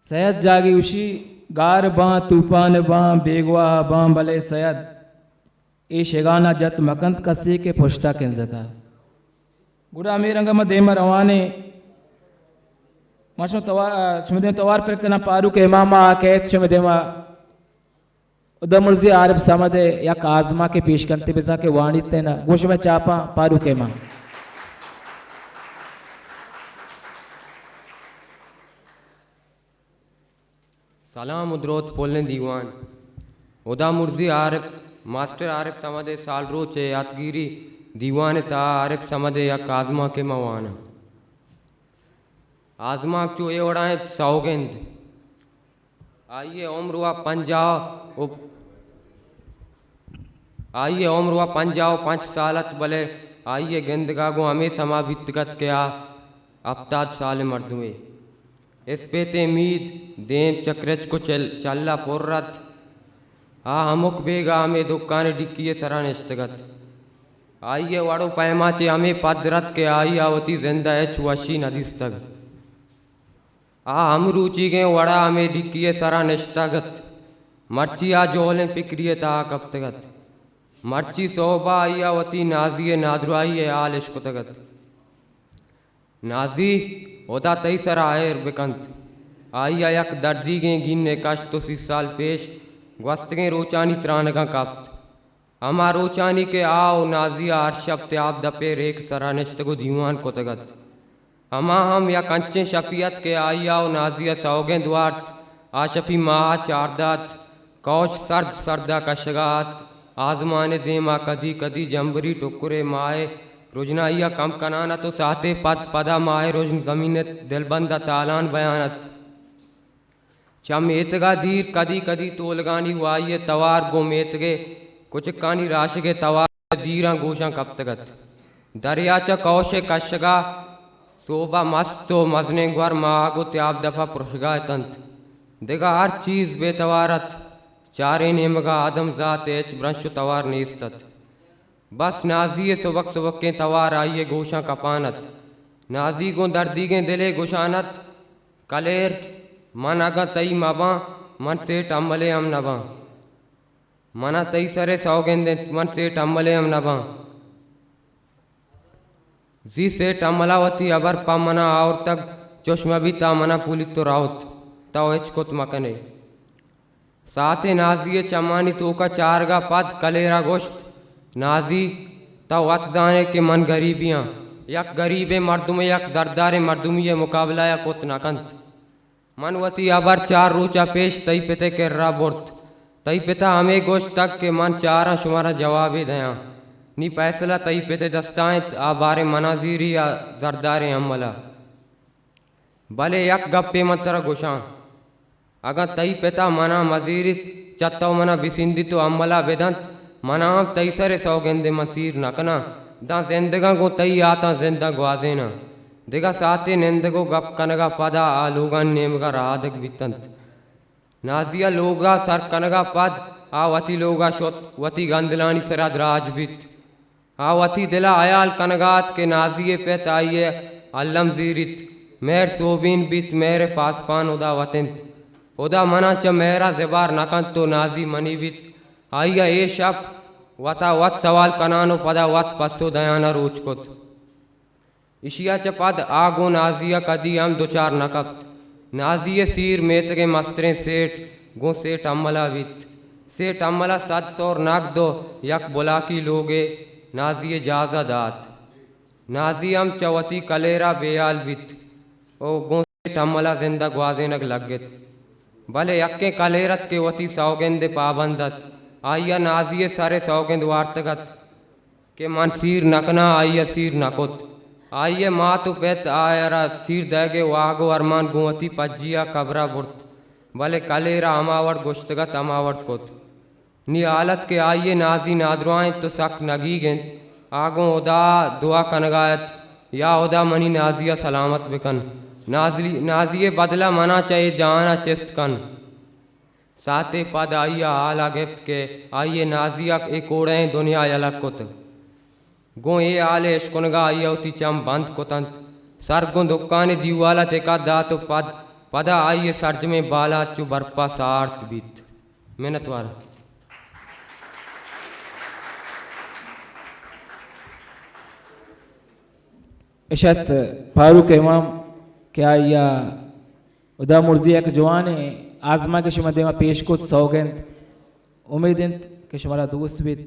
سید جاگی گوشی، گار باں، توپان باں، بیگواہ باں، بلے سید اے شگانا جت مکنت کسے کہ پشتا کنزتا۔ گڑا ہمے رنگا ما دیما روانیں۔ ما شما توار، شما دیم توار پر کناں، پاروک امام آ کیت شما دیما۔ ہدا مرزی عارف صمد ء یک آزمانکے پیش کنت، بزاں کہ وانیت نا گوں شمئے چاپاں پاروک امام۔ سلام و دروت پلیں دیوان۔ ہدا مرزی عارف، ماسٹر عارف صمد ء سالروچ ء یاتگیری دیوان ء تہا عارف صمد ء یک آزمانکے ما واناں۔ آزمانک چو اے وڑا انت، سوگند۔ آئی ء عمر وا پنجاہ و، آئی ء عمر وا پنجاہ و پنچ سال ات، بلے آئی ء گندگا گوں ہمے سما بیتگ ات کہ آ ہپتاد سال ء مردمے۔ اسپیتیں مید، دیم چہ کرچک و چل، چلا پر ات۔ آ ہمک بیگا ہمے دکان ء ڈکی ء سرا نشتگ ات۔ آئی ء وڑ و پیما چہ ہمے پد رت کہ آئی ء وتی زند ء ہچ وشی نہ دیستگ۔ آ ہمروچیگیں وڑا ہمے ڈکی ء سرا نشتگ ات۔ مرچی آ جہلیں پکری ء تہا کپتگ ات۔ مرچی سہب ء آئی ء وتی نازی ء نادراہی ء ہال اشکتگ ات۔ نازی، ہدا تئی سرا ہیر بکنت۔ آئی ء یک دردیگیں گینے کشت و سی سال پیش گوستگیں روچانی ترانگاں کپت۔ ہما روچانی کہ آ و نازی ء ہر شپ تیاب دپ ء ریک سرا نشتگ و دیوان کتگ ات۔ ہما ہم یک انچیں شپی ات کہ آئی ء و نازی ء سوگند وارت۔ آ شپی ماہ ء چاردہ ات۔ کئوش سرد سرد ء کشگ ء ات۔ آزمان ء دیم ء کدی کدی جمبری ٹکرے ماہ ء رژنائی ء کم کنان ات و ساعتے پد پد ء ماہ ء رژن زمین ء دلبند ء تالان بیان ات۔ چہ میتگ ء دیر کدی کدی تولگانی واہی ء توار گوں میتگ ء کچکانی راشگ ء توار ء دیراں گوشاں کپتگ ات۔ دریا چہ کئوش ء کشگ ء سوب ء مست و مزنیں گور ماہگ و تیاب دپ ء پرشگ ء اتنت۔ دگہ ہر چیز بے توار ات۔ چاریں نیمگ ء آدم زات ء ہچ برنش و توار نیست ات۔ بس نازی ء سبک سبکیں توار آئی ء گوشاں کپان ات۔ نازی گوں دردیگیں دلے گوشان ات، کلیر، من اگاں تئی مہ باں، من سیٹ املے ہم نہ باں۔ من ء تئی سر ء سوگند انت، من سیٹ املے ہم نہ باں۔ زی سیٹ امل ء وتی ہبر پہ من ء آورتگ، چش مہ بیت آ من ء پولیت و روت، تو ہچ کت مہ کن ئے۔ ساعتے نازی ء چمانی توک ء چارگ ء پد کلیر ء گوشت، نازی، تو وت زان ئے کہ من گریبے آں۔ یک گریبیں مردمے یک زرداریں مردمی ء مقابلہ ء کت نہ کنت۔ من وتی ہبر چار روچ ء پیش تئی پت ء کرا برت۔ تئی پت ء ہمے گوشتگ کہ من چاراں شمارا جوابے دیاں۔ نی پیسلہ تئی پت ء دستا انت، آ باریں من ء زیری یا زرداریں امل ء۔ بلے یک گپے من ترا گوشاں، اگاں تئی پت ء من ء مزیریت، چہ تو من ء بسندیت و امل ء بدنت، من ء ہم تئی سر ء سوگند ء من سیر نہ کناں، داں زندگاں گوں تئی یاتاں زند ء گوازیناں۔ دگہ ساعتے نندگ و گپ کنگ ء پد آ لوگانی نیمگ ء رہادگ بیتنت۔ نازی ء لوگ ء سر کنگ ء پد آ وتی لوگ ء شت، وتی گندلانی سرا دراج بیت۔ آ وتی دل ء ہیال کنگ ء ات کہ نازی ء پت آئی ء الم زیریت۔ مہر سوبین بیت، مہر ء پاسپان ہدا وت انت۔ ہدا من ء چہ مہر ء زبار نہ کنت و نازی منی بیت۔ آئی ء اے شپ وت ء وت سوال کنان و پدا وت پسو دیان ء روچ کت۔ ایشی ء چہ پد آ گوں نازی ء کدی ہم دچار نہ کپت۔ نازی ء سیر میتگ ء مستریں سیٹ گوں سیٹ امل ء بیت۔ سیٹ امل ء سد سور نگد و یک بلاکی لوگے نازی ء جاز ء دات۔ نازی ہم چہ وتی کلیر ء بے ہیال بیت و گوں سیٹ امل ء زند ء گوازینگ لگت۔ بلے یکیں کلیر ات کہ وتی سوگند ء پابند ات۔ آئی ء نازی ء سر ء سوگند وارتگ ات۔ کہ من سیر نہ کناں، آئی ء سیر نہ کت۔ آئی ء مات و پت آئی ء را سیر دئیگ ء واہگ و ارمان گوں وتی پجی ء قبر ء برت، بلے کلیر ء ہما وڑ گوشتگ ات، ہما وڑ کت۔ نی حال ات کہ آئی ء نازی نادراہ انت و سک نگیگ انت۔ آ گوں ہدا ء دعا کنگ ء ات، یا ہدا منی نازی ء سلامت بکن۔ نازی، نازی ء بدل ء من ء چہ اے جہان ء چست کن۔ ساعتے پد آئی ء حال ء گپت کہ آئی ء نازی ء اے کوڑئیں دنیا یلہ کتگ۔ گوں اے حال ء اشکنگ ء آئی ء وتی چم بند کت انت۔ سر گوں دکان ء دیوال ء تکہ دات و پد پدا آئی ءِ سرجمیں بالاد چو برپ ءَ سارت بیت۔ منتوار۔ اش ات فاروق امام کہ آئی ءَ ہدا مرزی ءِ یک جوانیں آزمانکے شمئے دیما پیش کت، سوگند۔ امید انت کہ شمارا دوست بیت۔